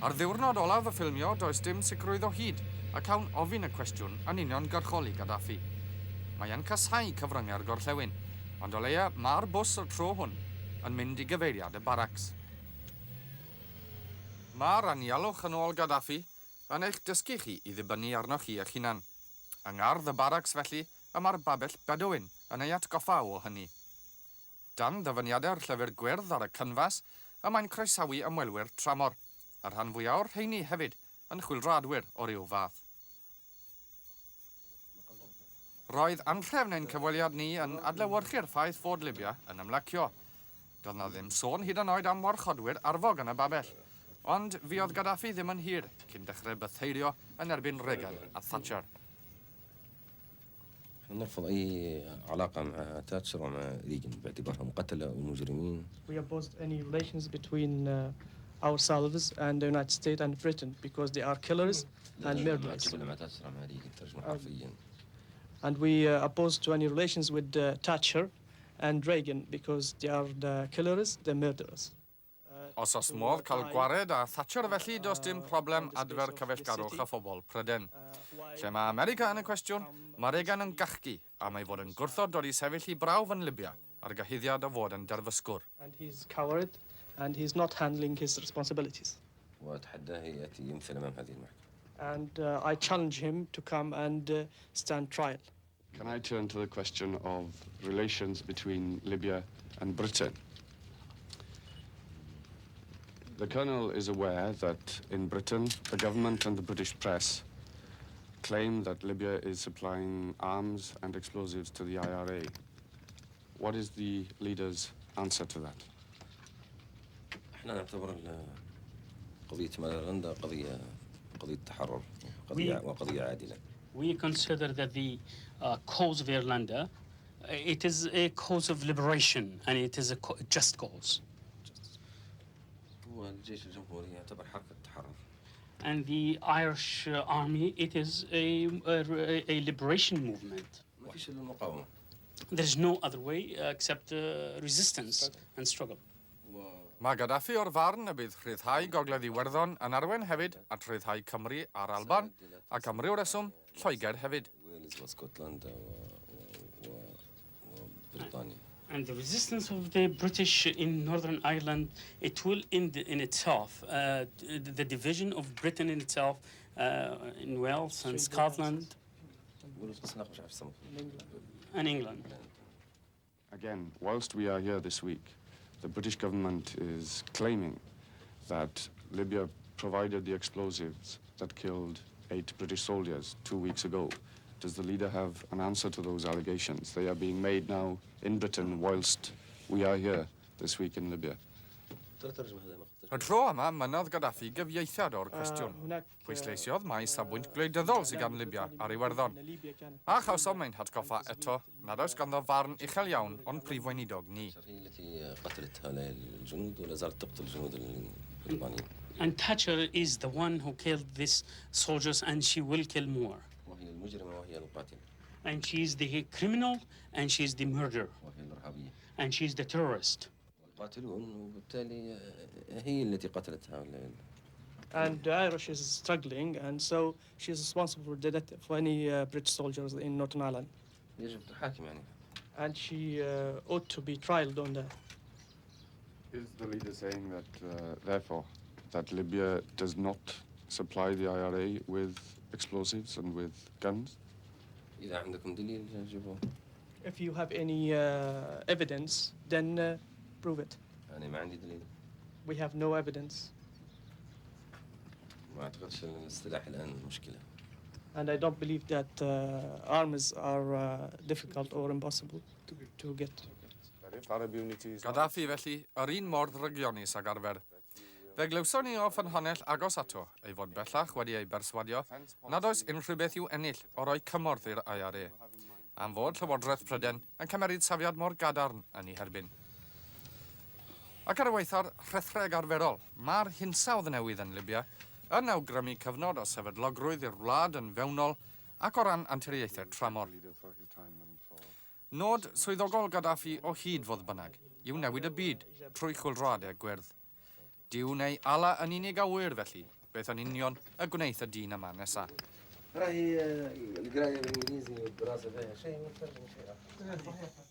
Ar ddiwrnod olaf y ffilmio does dim sicrwydd o hyd a cawn ofyn y cwestiwn yn uniongyrchol i Gaddafi. Mae e'n casáu cyfryngau'r gorllewin, ond o leia ma'r bws y tro hwn yn mynd i gyfeiriad y baracs. Ma'r anialwch yn ôl Gaddafi yn eich dysgu chi i ddibynnu arnoch chi eich hunan. Yng ngardd y baracs felly y ma'r babell Bedouin yn ei atgoffa o hynny. Dan ddyfyniadau'r llyfr gwyrdd ar y cynfas, y mae'n croesawu ymwelwyr tramor, y rhan fwyaf o'r rheiny hefyd yn chwyldroadwyr o ryw fath. Roedd anhrefn ein cyfweliad ni yn adlewyrchu'r ffaith fod Libya yn ymlacio. Doedd 'na ddim sôn hyd yn oed am warchodwyr arfog yn y babell. Ond fuodd Gaddafi ddim yn hir cyn dechrau bytheirio yn erbyn Reagan a Thatcher. نرفض أي علاقة مع تاتشر ومع ريجن باعتبارهم قتلة ومجرمين. We opposed any relations between ourselves and the United States and Britain because they are killers and murderers. مع تاتشر مع ريجن ترجمة حرفيا. And we opposed to any relations with Thatcher and Reagan because they are the killers, the murderers. Os oes modd cael gwared â Thatcher felly does dim problem adfer cyfeillgarwch â phobl Prydain. Lle mae America yn y cwestiwn, mae Reagan yn gachgi am ei fod yn gwrthod dod i sefyll i brawf yn Libya ar gyhuddiad o fod yn derfysgwr. And he's coward and he's not handling his responsibilities. وأتحداه يأتي يمثل أمام هذه المحكمة. And I challenge him to come and stand trial. Can I turn to the question of relations between Libya and Britain? The Colonel is aware that in Britain, the government and the British press claim that Libya is supplying arms and explosives to the IRA. What is the leader's answer to that? احنا نعتبر قضية ايرلندا قضية قضية تحرر قضية وقضية عادلة. We consider that the cause of Ireland, it is a cause of liberation and it is a just cause. هو الجيش الجمهوري يعتبر حركة تحرر. And the Irish army, it is a liberation movement. ما فيش إلا المقاومة. There is no other way except resistance and struggle. Mae Gaddafi o'r farn y bydd rhyddhau Gogledd Iwerddon yn arwain hefyd at rhyddhau Cymru a'r Alban, ac am ryw reswm, Lloegr hefyd. ويلز واسكتلندا وبريطانيا. And the resistance of the British in Northern Ireland, it will end in itself the division of Britain in itself, in Wales and Scotland and England. Again, whilst we are here this week, the British government is claiming that Libya provided the explosives that killed eight British soldiers 2 weeks ago. Does the leader have an answer to those allegations? They are being made now in Britain whilst we are here this week in Libya. Y tro yma, mynnodd Gaddafi gyfieithiad o'r cwestiwn. Pwysleisiodd mai safbwynt gwleidyddol sydd gan Libya ar Iwerddon. A chawsom ein hatgoffa eto nad oes ganddo farn uchel iawn o'n prif weinidog ni. هي التي قتلت هؤلاء الجنود ولا زالت تقتل الجنود البريطانيين. And Thatcher is the one who killed these soldiers and she will kill more. وهي المجرمة وهي القاتلة. And she is the criminal and she is the murderer. وهي الإرهابية. And she is the terrorist. قاتلون وبالتالي هي التي قتلت هؤلاء. And the Irish is struggling, and so she is responsible for the death of any British soldiers in Northern Ireland. يجب تحاكم يعني. And she ought to be trialed on that. Is the leader saying that, therefore, that Libya does not supply the IRA with explosives and with guns? إذا عندكم دليل جيبوه. If you have any evidence, then prove it. أنا ما عندي دليل. We have no evidence. ما أعتقدش أن السلاح الآن مشكلة. And I don't believe that arms are difficult or impossible to get. That if Arab unity is Gaddafi felly, yr un mor ddrygionus ag arfer. Fe glywson ni o ffynhonnell agos ato ei fod bellach wedi ei berswadio nad oes unrhyw beth i'w ennill o roi cymorth i'r IRA, am fod Llywodraeth Prydain yn cymeryd safiad mor gadarn yn ei herbyn. Ac ar y waetha'r rhethreg arferol, mae'r hinsawdd newydd yn Libya yn awgrymu cyfnod o sefydlogrwydd i'r wlad yn fewnol ac o ran anturiaethau tramor. Leader for his time and for Nod swyddogol Gaddafi o hyd fodd bynnag yw newid y byd trwy chwyldroadau gwyrdd. Duw neu Allah yn unig a ŵyr felly, beth yn union y gwneith y dyn yma nesa. راهي القرايه بالانجليزي والدراسه فيها شيء ما ترجم شيء اخر.